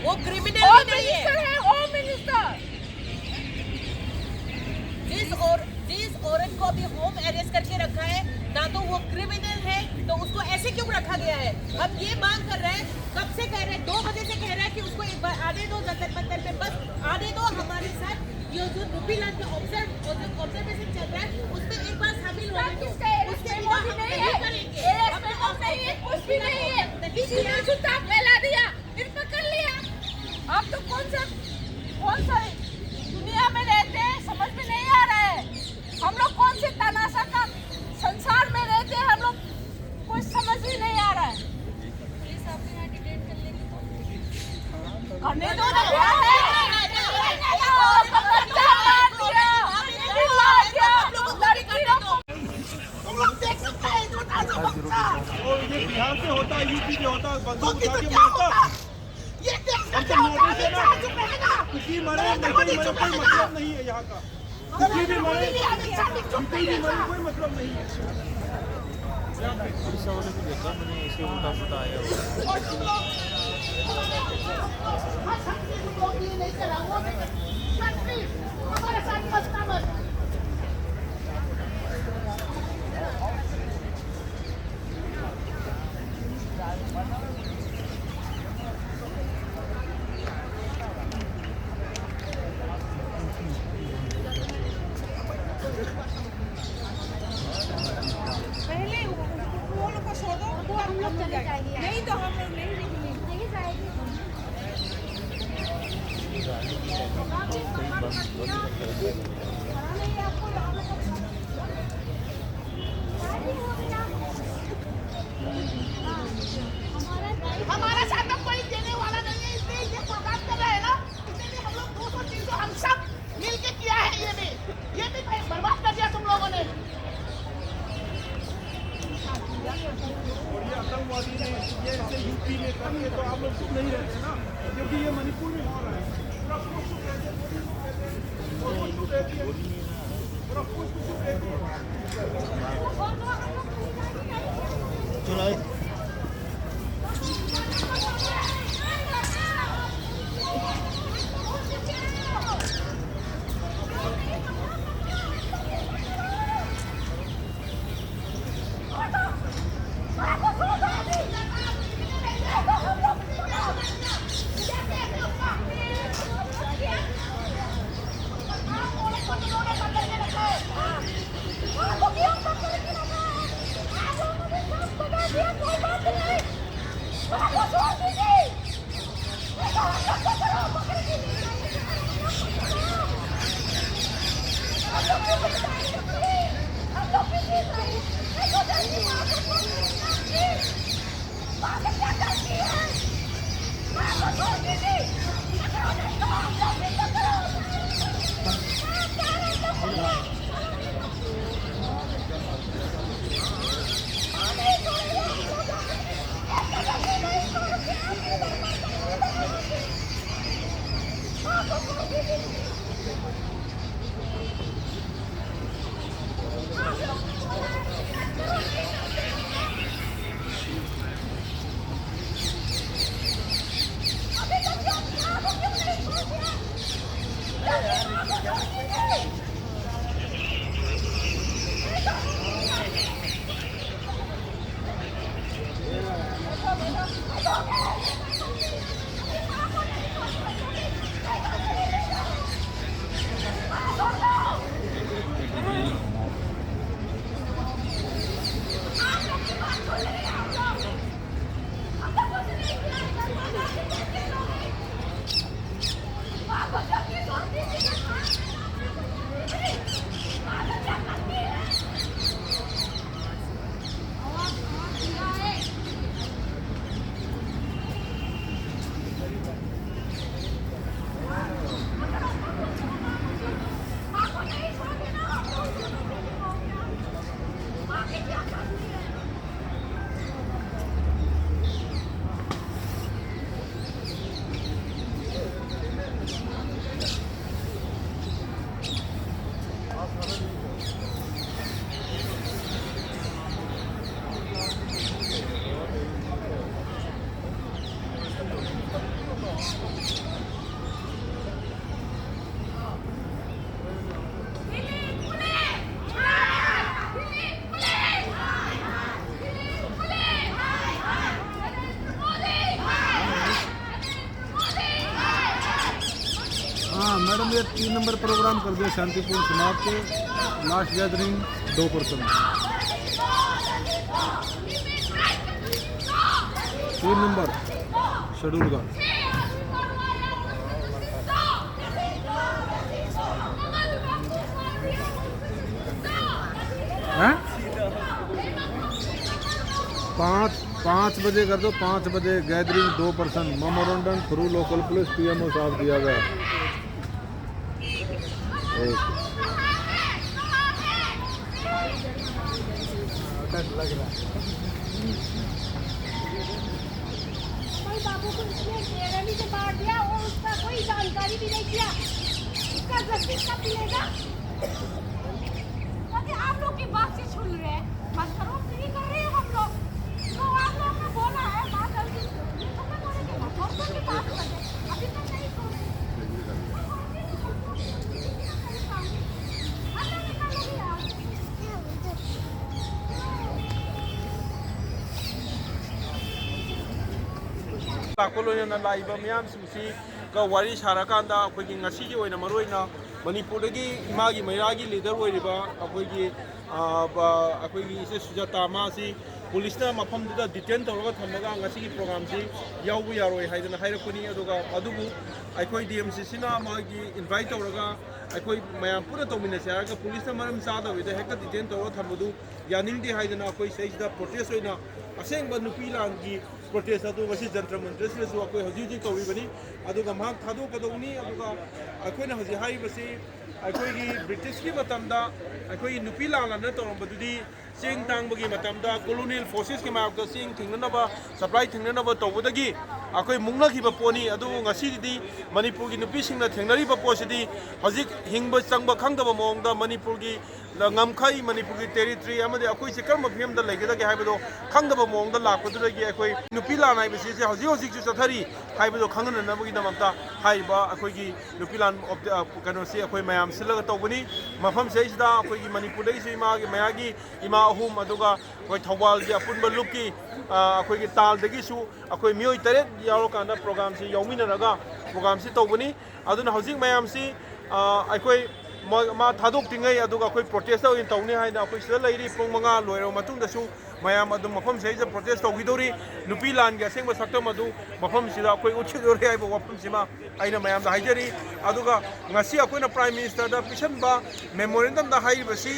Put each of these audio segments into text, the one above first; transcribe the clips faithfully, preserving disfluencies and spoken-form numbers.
वो क्रिमिनल ही नहीं है। है होम मिनिस्टर। जिस और जिस औरत को अभी होम अरेस्ट करके रखा है, ना तो वो क्रिमिनल है, तो उसको ऐसे क्यों रखा गया है? हम ये मांग कर रहे हैं, कब से कह रहे हैं, दो बजे से कह रहे हैं कि उसको एक बार आने दो जंतर मंतर पे, बस आने दो हमारे साथ। ये जो रूपी लाल के ऑब्जर्व ऑब्जर्वेशन चल रहा है, उसमें एक बार शामिल होने दो। उसके अलावा हम नहीं करेंगे। कुछ भी नहीं है। किसी ने जूता फैला दिया, फिर पकड़ लिया। आप तो कौन सा कौन सा दुनिया में रहते हैं, समझ में नहीं आ रहा है। हम लोग कौन से तमाशा का संसार में रहते हैं, हम लोग कुछ समझ ही नहीं आ रहा है। पुलिस आपको यहाँ डिटेन कर लेगी तो करने दो ना। तुम लोग देख सकते हैं, छोटा सा बच्चा। और ये बिहार से होता है, यूपी से होता है, बंदूक उठा के मारता। ये देख सकते हो, अमित शाह चुप रहेगा। किसी मरे, नरेंद्र मोदी चुप रहेगा। मतलब नहीं है यहाँ का। किसी भी मरे, किसी भी मरे, कोई मतलब नहीं है। पुलिस वाले को देखा मैंने, ऐसे उल्टा पुल्टा आया हुआ। और तुम लोग, हमारे साथ ये तुम लोग ये नहीं करा, वो नहीं करा। हमारे साथ मत ना मत। पहले वो, वो लोग को छोड़ दो, वो हम लोग चले जाएंगे। नहीं तो हम लोग नहीं निकलेंगे। हमारा साथ अब कोई देने वाला नहीं है, इसलिए ये प्रोग्राम कर रहे हैं ना, इसलिए हम लोग दो सौ तीन सौ हम सब मिलके किया है। ये भी, ये भी भाई बर्बाद कर दिया तुम लोगों ने। और ये आतंकवादी ने ये ऐसे यूपी में करके तो आप लोग चुप नहीं रहते ना, क्योंकि ये मणिपुर में हो रहा है। पूरा पुष्प कहते हैं, पूरा पुष्प कहते हैं, पूरा पुष्प कहते हैं। चलो। हाँ मैडम, ये तीन नंबर प्रोग्राम कर दिया शांतिपूर्ण समाप्त। लास्ट गैदरिंग दो परसेंट। तीन नंबर शेड्यूल का। हैं? पाँच, पाँच बजे कर दो, पाँच बजे गैदरिंग दो percent, memorandum through local police PMO साहब दिया गया। ओके। डर लग रहा है। कोई बाबू को इसने बेरहमी से मार दिया और उसका कोई जानकारी भी नहीं किया। इसका जस्टिस कब मिलेगा? क्योंकि आप लोग की बात से सुन रहे हैं, बस करो, फ्री कर रहे हैं हम लोग। तो आप लोग ने बोला है, बात जल्दी, ये खत्म होने के बाद, और कोई बात कर दे। अभी तक नहीं सुन रहे। ꯂꯥꯛꯄ ꯂꯣꯏꯅꯅ ꯂꯥꯛꯏꯕ ꯃꯤꯌꯥꯝꯁꯤꯡꯁꯤꯒ ꯋꯥꯔꯤ ꯁꯥꯔꯀꯥꯟꯗ ꯑꯩꯈꯣꯏꯒꯤ ꯉꯁꯤꯒꯤ ꯑꯣꯏꯅ ꯃꯔꯨꯑꯣꯏꯅ ꯃꯅꯤꯄꯨꯔꯗꯒꯤ ꯏꯃꯥꯒꯤ ꯃꯩꯔꯥꯒꯤ ꯂꯤꯗꯔ ꯑꯣꯏꯔꯤꯕ ꯑꯩꯈꯣꯏꯒꯤ, ꯑ, ꯕ-, ꯑꯩꯈꯣꯏꯒꯤ ꯏꯆꯦ ꯁꯨꯖꯥꯇꯥ, ꯃꯥꯁꯤ ꯄꯨꯂꯤꯁꯅ ꯃꯐꯝꯗꯨꯗ ꯗꯤꯇꯦꯟ ꯇꯧꯔꯒ ꯊꯝꯃꯒ ꯉꯁꯤꯒꯤ ꯄ꯭ꯔꯣꯒ꯭ꯔꯥꯝꯁꯤ ꯌꯥꯎꯕ ꯌꯥꯔꯣꯏ ꯍꯥꯏꯗꯅ ꯍꯥꯏꯔꯛꯄꯅꯤ꯫ ꯑꯗꯨꯒ ꯑꯗꯨꯕꯨ ꯑꯩꯈꯣꯏ ꯗꯤ ꯑꯦꯝ ꯁꯤ ꯁꯤꯅ ꯃꯥꯒꯤ ꯏꯟꯚꯥꯏꯠ ꯇꯧꯔꯒ ꯑꯩꯈꯣꯏ ꯃꯌꯥꯝ ꯄꯨꯟꯅ ꯇꯧꯃꯤꯟꯅꯁꯦ ꯍꯥꯏꯔꯒ ꯄꯨꯂꯤꯁꯅ ꯃꯔꯝ ꯆꯥꯗꯕꯤꯗ ꯍꯦꯛꯇ ꯗꯤꯇꯦꯟ ꯇꯧꯔꯒ ꯊꯝꯕꯗꯨ ꯌꯥꯅꯤꯡꯗꯦ ꯍꯥꯏꯗꯅ ꯑꯩꯈꯣꯏ ꯁꯤꯗꯩꯁꯤꯗ ꯄ꯭ꯔꯣꯇꯦꯁ ꯑꯣꯏꯅ ꯑꯁꯦꯡꯕ ꯅꯨꯄꯤ ꯂꯥꯟꯒꯤ ꯄ꯭ꯔꯣꯇꯦꯁ ꯑꯗꯨ ꯉꯁꯤ ꯖꯟꯇ꯭ꯔ ꯃꯟꯇ꯭ꯔꯁꯤꯗꯁꯨ ꯑꯩꯈꯣꯏ ꯍꯧꯖꯤꯛ ꯍꯧꯖꯤꯛ ꯇꯧꯔꯤꯕꯅꯤ꯫ ꯑꯗꯨꯒ ꯃꯍꯥꯛ ꯊꯥꯗꯣꯛꯀꯗꯧꯕꯅꯤ꯫ ꯑꯗꯨꯒ ꯑꯩꯈꯣꯏꯅ ꯍꯧꯖꯤꯛ ꯍꯥꯏꯔꯤꯕꯁꯤ ꯑꯩꯈꯣꯏꯒꯤ ꯕ꯭ꯔꯤꯇꯤꯁꯀꯤ ꯃꯇꯝꯗ ꯑꯩꯈꯣꯏꯒꯤ ꯅꯨꯄꯤ ꯂꯥꯟ ꯑꯅ ꯇꯧꯔꯝꯕꯗꯨꯗꯤ ꯆꯦꯡ ꯇꯥꯡꯕꯒꯤ ꯃꯇꯝꯗ ꯀꯣꯂꯣꯅꯤꯌꯦꯜ ꯐꯣꯔꯁꯦꯁꯀꯤ ꯃꯥꯌꯣꯛꯇ ꯆꯦꯡ ꯊꯤꯡꯅꯅꯕ, ꯁꯄ꯭ꯂꯥꯏ ꯊꯤꯡꯅꯅꯕ ꯇꯧꯕꯗꯒꯤ ꯑꯩꯈꯣꯏ ꯃꯨꯛꯅꯈꯤꯕ ꯄꯣꯠꯅꯤ꯫ ꯑꯗꯨꯕꯨ ꯉꯁꯤꯗꯤ ꯃꯅꯤꯄꯨꯔꯒꯤ ꯅꯨꯄꯤꯁꯤꯡꯅ ꯊꯦꯡꯅꯔꯤꯕ ꯄꯣꯠꯁꯤꯗꯤ ꯍꯧꯖꯤꯛ ꯍꯤꯡꯕ ꯆꯪꯕ ꯈꯪꯗꯕ ꯃꯑꯣꯡꯗ ꯃꯅꯤꯄꯨꯔꯒꯤ ꯉꯝꯈꯩ, ꯃꯅꯤꯄꯨꯔꯒꯤ ꯇꯦꯔꯤꯇꯣꯔꯤ ꯑꯃꯗꯤ ꯑꯩꯈꯣꯏꯁꯦ ꯀꯔꯝꯕ ꯐꯤꯕꯝꯗ ꯂꯩꯒꯗꯒꯦ ꯍꯥꯏꯕꯗꯣ ꯈꯪꯗꯕ ꯃꯑꯣꯡꯗ ꯂꯥꯛꯄꯗꯨꯗꯒꯤ ꯑꯩꯈꯣꯏ ꯅꯨꯄꯤ ꯂꯥꯟ ꯍꯥꯏꯕꯁꯤꯁꯦ ꯍꯧꯖꯤꯛ ꯍꯧꯖꯤꯛꯁꯨ ꯆꯠꯊꯔꯤ ꯍꯥꯏꯕꯗꯣ ꯈꯪꯍꯟꯅꯅꯕꯒꯤꯗꯃꯛꯇ ꯍꯥꯏꯔꯤꯕ ꯑꯩꯈꯣꯏꯒꯤ ꯅꯨꯄꯤ ꯂꯥꯟ ꯑꯣꯞ-, ꯑ, ꯀꯩꯅꯣꯁꯤ ꯑꯩꯈꯣꯏ ꯃꯌꯥꯝ ꯁꯤꯜꯂꯒ ꯇꯧꯕꯅꯤ꯫ ꯃꯐꯝꯁꯤꯗꯩꯁꯤꯗ ꯑꯩꯈꯣꯏꯒꯤ ꯃꯅꯤꯄꯨꯔꯗꯒꯤꯁꯨ ꯏꯃꯥꯒꯤ ꯃꯌꯥꯒꯤ ꯏꯃꯥ ꯑꯍꯨꯝ, ꯑꯗꯨꯒ ꯑꯩꯈꯣꯏ ꯊꯧꯕꯥꯜꯒꯤ ꯑꯄꯨꯟꯕ ꯂꯨꯞꯀꯤ, ꯑ, ꯑꯩꯈꯣꯏꯒꯤ ꯇꯥꯜꯗꯒꯤꯁꯨ ꯑꯩꯈꯣꯏ ꯃꯤꯑꯣꯏ ꯇꯔꯦꯠ ꯌꯥꯎꯔꯀꯥꯟꯗ ꯄ꯭ꯔꯣꯒꯥꯝꯁꯤ ꯌꯥꯎꯃꯤꯟꯅꯔꯒ ꯄ꯭ꯔꯣꯒꯥꯝꯁꯤ ꯇꯧꯕꯅꯤ꯫ ꯑꯗꯨꯅ ꯍꯧꯖꯤꯛ ꯃꯌꯥꯝꯁꯤ, ꯑ, ꯑꯩꯈꯣꯏ ꯃꯥ ꯊꯥꯗꯣꯛꯇ꯭ꯔꯤꯉꯩ ꯑꯗꯨꯒ ꯑꯩꯈꯣꯏ ꯄ꯭ꯔꯣꯇꯦꯁꯇ ꯑꯣꯏꯅ ꯇꯧꯅꯤ ꯍꯥꯏꯅ ꯑꯩꯈꯣꯏ ꯁꯤꯗ ꯂꯩꯔꯤ꯫ ꯄꯨꯡ ꯃꯉꯥ ꯂꯣꯏꯔꯕ ꯃꯇꯨꯡꯗꯁꯨ ꯃꯌꯥꯝ ꯑꯗꯨꯝ ꯃꯐꯝꯁꯤꯗꯩꯗ ꯄ꯭ꯔꯣꯇꯦꯁ ꯇꯧꯈꯤꯗꯧꯔꯤ꯫ ꯅꯨꯄꯤ ꯂꯥꯟꯒꯤ ꯑꯁꯦꯡꯕ ꯁꯛꯇꯝ ꯑꯗꯨ ꯃꯐꯝꯁꯤꯗ ꯑꯩꯈꯣꯏ ꯎꯠꯈꯤꯗꯣꯔꯤ ꯍꯥꯏꯕ ꯋꯥꯐꯝꯁꯤꯃ ꯑꯩꯅ ꯃꯌꯥꯝꯗ ꯍꯥꯏꯖꯔꯤ꯫ ꯑꯗꯨꯒ ꯉꯁꯤ ꯑꯩꯈꯣꯏꯅ ꯄ꯭ꯔꯥꯏꯝ ꯃꯤꯅꯤꯁꯇꯔꯗ ꯄꯤꯁꯟꯕ ꯃꯦꯃꯣꯔꯦꯟꯗꯝꯗ ꯍꯥꯏꯔꯤꯕꯁꯤ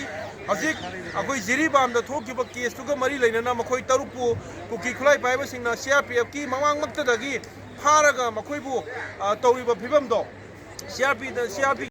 ꯍꯧꯖꯤꯛ ꯑꯩꯈꯣꯏ ꯖꯤꯔꯤꯕꯥꯝꯗ ꯊꯣꯛꯈꯤꯕ ꯀꯦꯁꯇꯨꯒ ꯃꯔꯤ ꯂꯩꯅꯅ ꯃꯈꯣꯏ ꯇꯔꯨꯛꯄꯨ ꯀꯨꯀꯤ ꯈꯨꯠꯂꯥꯏ ꯄꯥꯏꯕꯁꯤꯡꯅ ꯁꯤ ꯑꯥꯔ ꯄꯤ ꯑꯦꯐꯀꯤ ꯃꯃꯥꯡꯃꯛꯇꯗꯒꯤ ꯐꯥꯔꯒ ꯃꯈꯣꯏꯕꯨ, ꯑ, ꯇꯧꯔꯤꯕ ꯐꯤꯕꯝꯗꯣ ꯁꯤ ꯑꯥꯔ ꯄꯤꯗ, ꯁꯤ ꯑꯥꯔ ꯄꯤ